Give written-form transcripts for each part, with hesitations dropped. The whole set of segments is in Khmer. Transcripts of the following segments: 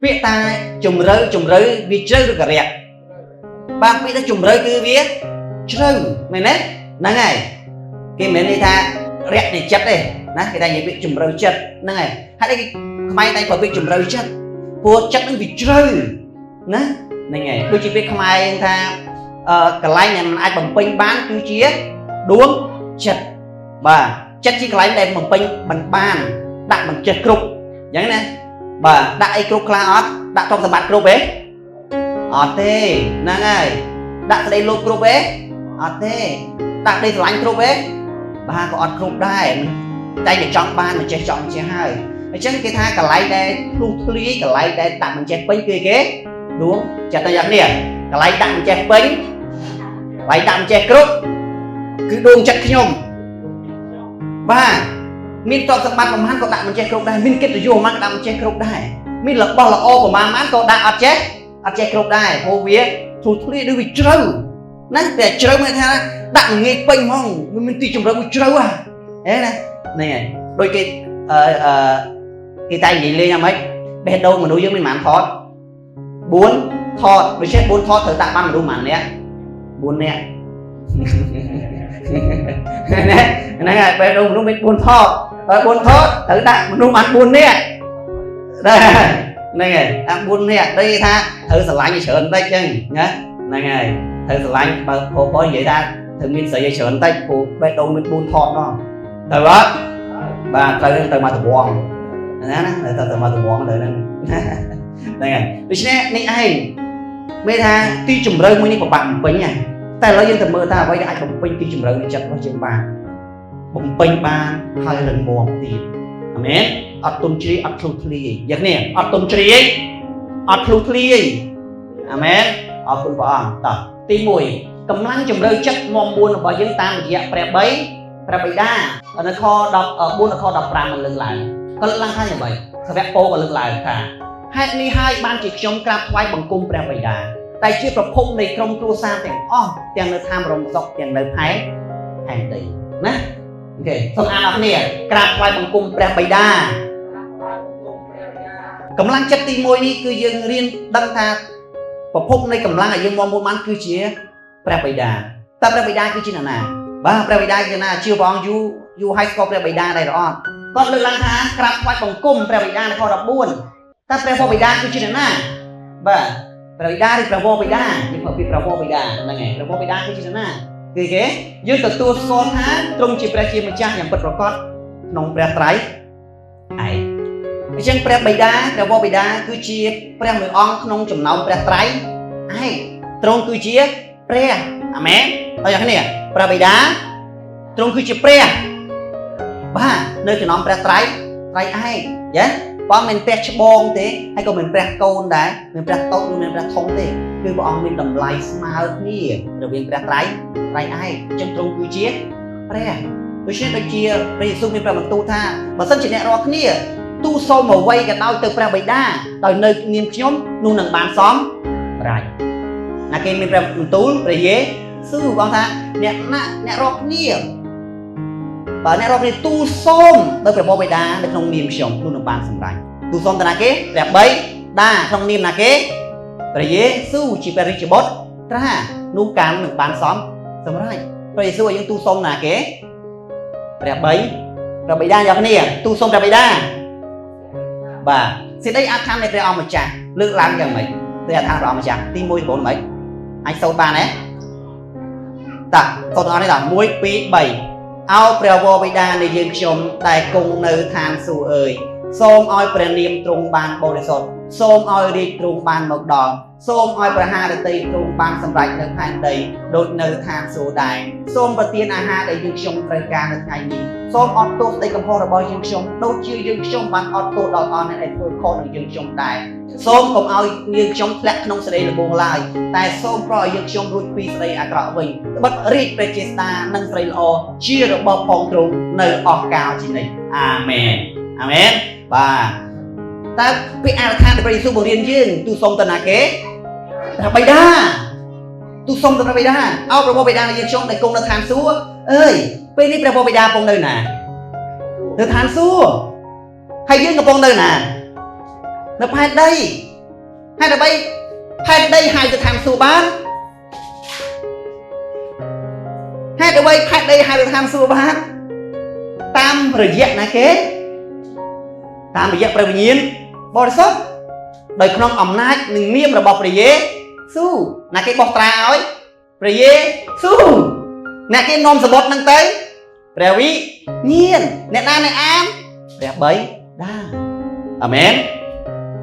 ពាក្យថាជំរៅជំរៅវាជ្រៅឬក៏រាក់បាទពាក្យថាជំរៅគឺវាជ្រៅមែនទេហ្នឹងហើយគេមិនមែនន័យថារាក់នៃចិត្តទេណាគេតែនិយាយពាក្យជំរៅចិត្តហ្នឹងហើយហើយគេខ្មែរតែប្រើពាក្យជំរៅចិត្តព្រោះចិត្តហ្នឹងវាជ្រៅណាហ្នឹងហើយដូចជាពាក្យខ្មែរថាអឺកន្លែងដែលมันអាចបំពេញបានគឺជាដួងចិត្តបាទចិត្តជាកន្លែងដែលបំពេញមិនបានដាក់មិនចេះគ្រប់អញ្ចឹងណាបាទដាក់អីគ្រប់ខ្លះអត់ដាក់ទ្រព្យសម្បត្តិគ្រប់ទេអត់ទេហ្នឹងហើយដាក់ស្ដីលោកគ្រប់ទេអត់ទេដាក់ដីស្រឡាញ់គ្រប់ទេបាទក៏អត់គ្រប់ដែរតែតែចង់បានមិនចេះចង់ចេះហើយអញ្ចឹងគេថាកន្លែងដែលធ្លុះធ្លាយកន្លែងដែលដាក់មិនចេះពេញគឺគេដួងចិត្តតែយ៉ាងនេះកន្លែងដាក់មិនចេះពេញកន្លែងដាក់មិនចេះគ្រប់គឺដួងចិត្តខ្ញុំបាទមានទ្រព្យសម្បត្តិប្រហែលក៏ដាក់មិនចេះគ្រប់ដែរមានកិត្តិយសប្រហែលក៏ដាក់មិនចេះគ្រប់ដែរមានរបស់ល្អប្រហែលប៉ុន្មានក៏ដាក់អត់ចេះអត់ចេះគ្រប់ដែរព្រោះវាធ្លុះធ្លាយឬវាជ្រៅណាតែជ្រៅមានថាដាក់ងាយពេញហ្មងវាមានទីជម្រៅមួយជ្រៅហ่ะហេណាហ្នឹងហើយដូចគេអឺអឺគេតែនិយាយលេងយ៉ាងម៉េចបេះដូងមនុស្សយើងមានប៉ុន្មានថត4ថតដូច្នេះ4ថតត្រូវដាក់បានមនុស្សប៉ុន្មាននាក់4នាក់ណាហ្នឹងហើយបេះដូងមនុស្សមាន4ថតហើយ4ថតត្រូវដាក់មនុស្សបាន4នាក់ដែរហ្នឹងហើយដាក់4នាក់ដូចថាត្រូវស្រឡាញ់ឲ្យច្រើនតិចចឹងណាហ្នឹងហើយត្រូវស្រឡាញ់បើប្រុសនិយាយថាត្រូវមានស្រីឲ្យច្រើនតិចព្រោះបេះដូងមាន4ថតនោះត្រូវអត់បាទត្រូវទៅមកដវងណាណាទៅទៅមកដវងទៅហ្នឹងហ្នឹងហើយដូច្នេះនេះឯងមានថាទីជម្រៅមួយនេះពិបាកបំពេញណាតែឥឡូវយើងទៅមើលថាអ្វីដែលអាចបំពេញទីជម្រៅនៃចិត្តរបស់យើងបានបំពេញបានហើយរឹងមាំទៀតអាមែនអត់ទុនជ្រាយអត់ធ្លុះធ្លាយយ៉ាងនេះអត់ទុនជ្រាយអត់ធ្លុះធ្លាយអាមែនអរគុណព្រះអង្គតោះទី1កម្លាំងជំរឿចិត្តមម4របស់យើងតាមរយៈព្រះបីព្រះបិតានៅខ14ដល់ខ15มันលើកឡើងក៏លើកឡើងថាយ៉ាងម៉េចសាវកពោក៏លើកឡើងថាហេតុនេះហើយបានជាខ្ញុំក្រាបថ្វាយបង្គំព្រះបិតាតែជាប្រភពនៃក្រុមគ្រួសារទាំងអស់ទាំងនៅឋានបរមសុខទាំងនៅផែនផែនដីណាOK សូមអានអរគ្នាក្រាបថ្វាយបង្គំព្រះបិតាកម្លាំងចិត្តទី1នេះគឺយើងរៀនដឹងថាប្រភពនៃកម្លាំងឲ្យយើងមមបានគឺជាព្រះបិតាតើព្រះបិតាគឺជានរណាបាទព្រះបិតាគឺជាណាជឿព្រះអង្គយូរយូរហើយស្គាល់ព្រះបិតាដែរឬអត់គាត់លើកឡើងថាក្រាបថ្វាយបង្គំព្រះបិតានៅខ14តើព្រះបិតាគឺជានរណាបាទព្រះបិតាឬព្រះវរបិតាយើងប្រើពាក្យព្រះវរបិតាហ្នឹងហើយព្រះវរបិតាគឺជានរណាគឺគេយើងទទួលស្គាល់ថាទ្រង់ជាព្រះជាម្ចាស់យ៉ាងពិតប្រាកដក្នុងព្រះត្រៃឯកអញ្ចឹងព្រះបិតាព្រះវរបិតាគឺជាព្រះមួយអង្គក្នុងចំណោមព្រះត្រៃឯកទ្រង់គឺជាព្រះអាមែនអរយ៉ាងនេះព្រះបិតាទ្រង់គឺជាព្រះបាទនៅចំណោមព្រះត្រៃត្រៃឯកយ៉ាព្រះអង្គមិនព្រះច្បងទេហើយក៏មិនព្រះកូនដែរមិនព្រះតូចឬមិនព្រះធំទេគឺព្រះអង្គមានតម្លៃស្មើគ្នារវាងព្រះត្រៃត្រៃឯកអញ្ចឹងទ្រង់គឺជាព្រះដូច្នេះដូចជាព្រះយេស៊ូវមានព្រះបន្ទូលថាបើសិនជាអ្នករាល់គ្នាទូលសូមអ្វីក៏ដោយទៅព្រះបិតាដោយនៅនាមខ្ញុំនោះនឹងបានសំរាចណាគេមានព្រះបន្ទូលព្រះយេស៊ូវបងថាអ្នកណាអ្នករាល់គ្នាបើអ្នករាល់គ្នាទូលសូមទៅព្រះបិតានៅក្នុងនាមខ្ញុំនោះនឹងបានសម្រេចទូលសូមទៅណាគេព្រះបិតាក្នុងនាមណាគេព្រះយេស៊ូវជាព្រះរាជបុត្រត្រានោះកាលនឹងបានសំសម្រេចព្រះយេស៊ូវឲ្យយើងទូលសូមណាគេព្រះបីព្រះបិតាយ៉ាងគ្នាទូលសូមព្រះបិតាបាទសេចក្តីអធិដ្ឋាននៃព្រះអង្គម្ចាស់លើកឡើងយ៉ាងម៉េចព្រះអធិដ្ឋានព្រះអង្គម្ចាស់ទី1ដំបូងម៉េចអាចសូត្របានទេតាសូត្រទាំងអស់នេះតា1 2 3អោព្រះវរបិតានៃយើងខ្ញុំដែលគង់នៅឋានសួគ៌អើយសូមឲ្យព្រះនាមទ្រង់បានបរិសុទ្ធសូមឲ្យរាជទ្រង់បានមកដល់សូមឲ្យព្រះハរតីទ្រង់បានសម្រេចនៅផែនដីដូចនៅឋានសួគ៌ដែរសូមប្រទានអាហារដែលយើងខ្ញុំត្រូវការនៅថ្ងៃនេះសូមអត់ទោសដីកំហុសរបស់យើងខ្ញុំដូចជាយើងខ្ញុំបានអត់ទោសដល់អស់អ្នកដែលធ្វើខុសនឹងយើងខ្ញុំដែរសូមកុំឲ្យយើងខ្ញុំធ្លាក់ក្នុងសេចក្តីល្បងឡើយតែសូមប្រោសឲ្យយើងខ្ញុំរួចពីសេចក្តីអាក្រក់វិញត្បិតរាជព្រះចេស្តានិងស្រីល្អជារបស់ផងទ្រង់នៅអស់កលជានិច្ចអាមែនអាមែនបាទតើពាក្យអធិដ្ឋានដែលព្រះយេស៊ូវបង្រៀនយើងទូសូមទៅណាគេព្រះបិតាទូសូមទៅព្រះបិតាអោព្រះបិតានៃយើងខ្ញុំដែលគង់នៅឋានសួគ៌អើយពេលនេះព្រះបិតាកំពុងនៅណានៅឋានសួគ៌ហើយយើងកំពុងនៅណា នៅផែនដីហេតុអ្វីផែនដីហៅទៅឋានសួគ៌បានហេតុអ្វីផែនដីហៅទៅឋានសួគ៌បានតាមរយៈណាគេតាមរយៈព្រះវិញ្ញាណបរិសុទ្ធដោយក្នុងអំណាចនិងនាមរបស់ព្រះយេស៊ូណាគេបោះត្រាឲ្យព្រះយេស៊ូអ្នកគេនាំសបុតហ្នឹងទៅព្រះវិញ្ញាណអ្នកណាអ្នកអានព្រះបិតាអាមែន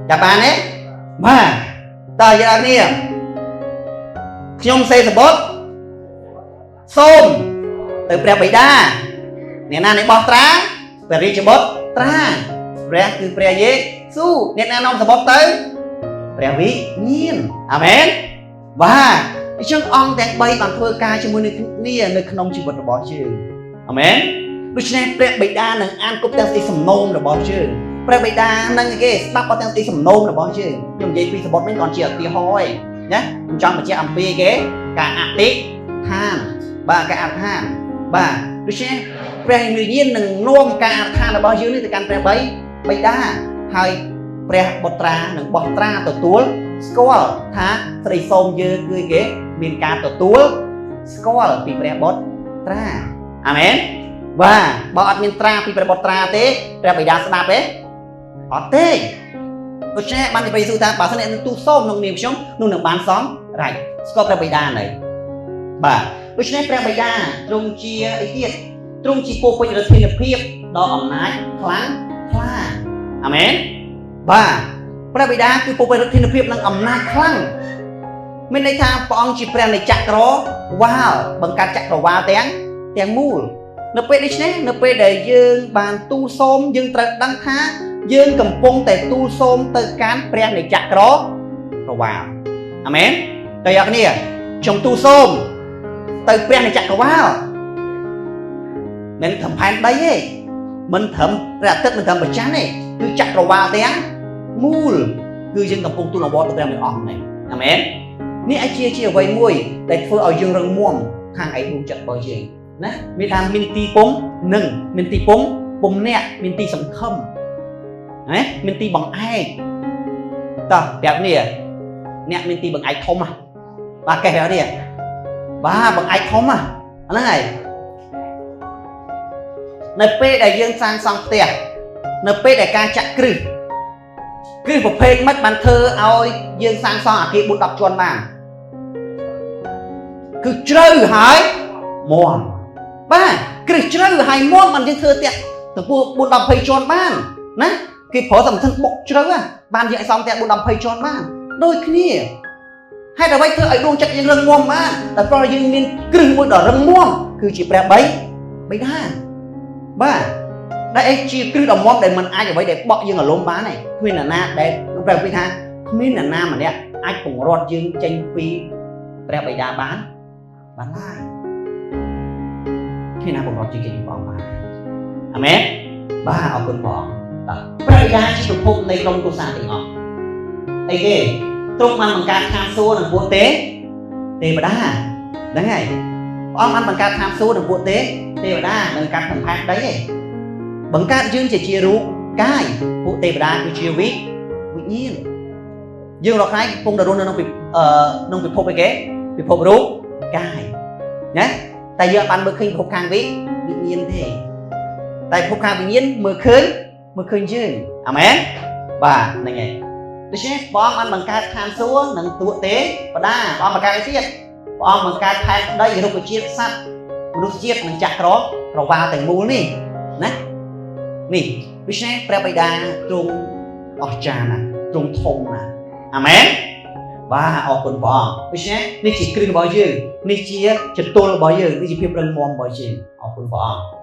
ចាប់បានទេបាទតើយើងអរគ្នាខ្ញុំសេសបុតសូមទៅព្រះបិតាអ្នកណាអ្នកបោះត្រាព្រះរាជបុត្រត្រាព្រះគឺព្រះយេស៊ូអ្នកណានាំសបុតទៅព្រះវិញ្ញាណអាមែនបាទអញ្ចឹងអង្គទាំង3បានធ្វើការជាមួយនឹងគ្នានៅក្នុងជីវិតរបស់យើងអាមែនដូច្នេះព្រះបិតានឹងអានគ្រប់ទាំងសេចក្តីសំណូមរបស់យើងព្រះបិតានឹងគេស្ដាប់អត់ទាំងសេចក្តីសំណូមរបស់យើងខ្ញុំនិយាយពីសបុតនេះគ្រាន់ជាឧទាហរណ៍ឯងណាខ្ញុំចង់បញ្ជាក់អំពីគេការអធិដ្ឋានបាទការអធិដ្ឋានបាទដូច្នេះព្រះវិញ្ញាណនឹងនាំការអធិដ្ឋានរបស់យើងនេះទៅកាន់ព្រះបិតាហើយព្រះបុត្រានឹងបោះត្រាទទួលស្គាល់ថាស្រីសូមយើងគឺគេមានការទទួលស្គាល់ពីព្រះបុត្រាអាមែនបាទបើអត់មានត្រាពីព្រះបុត្រាទេព្រះបិតាស្ដាប់ទេអត់ទេដូច្នេះបានព្រះយេស៊ូវថាបើសិនអ្នកនឹងទូលសូមក្នុងនាមខ្ញុំនោះនឹងបានសំរេចស្គាល់ព្រះបិតានៅបាទដូច្នេះព្រះបិតាទ្រង់ជាអីទៀតទ្រង់ជាពោពេញឫទ្ធានុភាពដ៏អំណាចខ្លាំងក្លាអាមែនបាទព្រះបិតាគឺពោពេញឫទ្ធានុភាពនិងអំណាចខ្លាំងមានន័យថាព្រះអង្គជាព្រះនៃចក្រវាលបង្កើតចក្រវាលទាំងមូលនៅពេលដូច្នេះនៅពេលដែលយើងបានទូលសូមយើងត្រូវដឹងថាយើងកំពុងតែទូលសូមទៅកាន់ព្រះនៃចក្រវាលអាមែនតើអ្នកគ្នាខ្ញុំទូលសូមទៅព្រះនៃចក្រវាលមិនត្រឹមផែនដីទេមិនត្រឹមព្រះអាទិត្យមិនត្រឹមព្រះច័ន្ទទេគឺចក្រវាលទាំងមូលគឺយើងកំពុងទូលអង្វរទៅព្រះមួយអង្គនេះអាមែននេះអាចជាអ្វីមួយដែលធ្វើឲ្យយើងរឹងមាំខាងឯដួងចិត្តរបស់យើងណាមានថាមានទីពំនិងមានទីពំពំអ្នកមានទីសង្ឃឹមណាមានទីបង្អែកតោះប្រាប់នេះអ្នកមានទីបង្អែកធំហ៎បាទកេះប្រាប់នេះបាទបង្អែកធំហ៎ហ្នឹងហើយនៅពេលដែលយើងសាងសង់ផ្ទះនៅពេលដែលការចាក់គ្រឹះគ្រឹះប្រភេទមិនបានធ្វើឲ្យយើងសាងសង់អគារ4 10ជាន់បានគឺជ្រៅហើយមាំបាទគ្រឹះជ្រៅហើយមាំបានយើងធ្វើផ្ទះទៅពោះ4 10 20ជាន់បានណាគេប្រើតែមិនថឹងបុកជ្រៅបានយើងឲ្យសង់ផ្ទះ4 10 20ជាន់បានដូចគ្នាហេតុអ្វីធ្វើឲ្យដួងចិត្តយើងរឹងមាំបានតែព្រោះយើងមានគ្រឹះមួយដ៏រឹងមាំគឺជាព្រះបិតាបាទដែលឯជាគ្រឹះដ៏មាំដែលមិនអាចអ្វីដែលបក់យើងអារម្មណ៍បានទេគ្មានអ្នកណាដែលព្រះបិតាថាគ្មានអ្នកណាម្នាក់អាចពង្រត់យើងចេញពីព្រះបិតាបានឡើយគ្មានណាពង្រត់យើងចេញពីព្រះអង្គបានអាមែនបាទអរគុណព្រះអង្គតើព្រះបិតាជាប្រភពនៃក្រុមគ្រួសារទាំងអស់អីគេទ្រង់បានបង្កើតឋានសួគ៌និងពួកទេវតាហ្នឹងហើយព្រះអង្គបានបង្កើតឋានសួគ៌និងពួកទេវតានិងកើតក្នុងផែនដីឯងបង្កើតយើងជារូបកាយពួកទេវតាគឺជាវិញ្ញាណយើងរាល់ថ្ងៃកំពុងតែរស់នៅក្នុងក្នុងពិភពអីគេពិភពរូបកាយណាតែយើងអត់បានមើលឃើញពិភពខាងវិញ្ញាណទេតែពិភពខាងវិញ្ញាណមើលឃើញយើងអាមែនបាទហ្នឹងហើយដូច្នេះព្រះអង្គបានបង្កើតឋានសួគ៌និងពួកទេវតាព្រះអង្គបង្កើតអីទៀតព្រះអង្គបង្កើតផែនដីរុក្ខជាតិសត្វមនុស្សជាតិនិងចក្រវាលទាំងមូលនេះណានេះដូច្នេះព្រះបិតាទ្រង់អស្ចារ្យណាស់ទ្រង់ធំណាស់អាមែនបាទអរគុណព្រះអង្គដូច្នេះនេះជាគ្រឹះរបស់យើងនេះជាចតុលរបស់យើងនេះជាភាពរឹងមាំរបស់យើងអរគុណព្រះអង្គ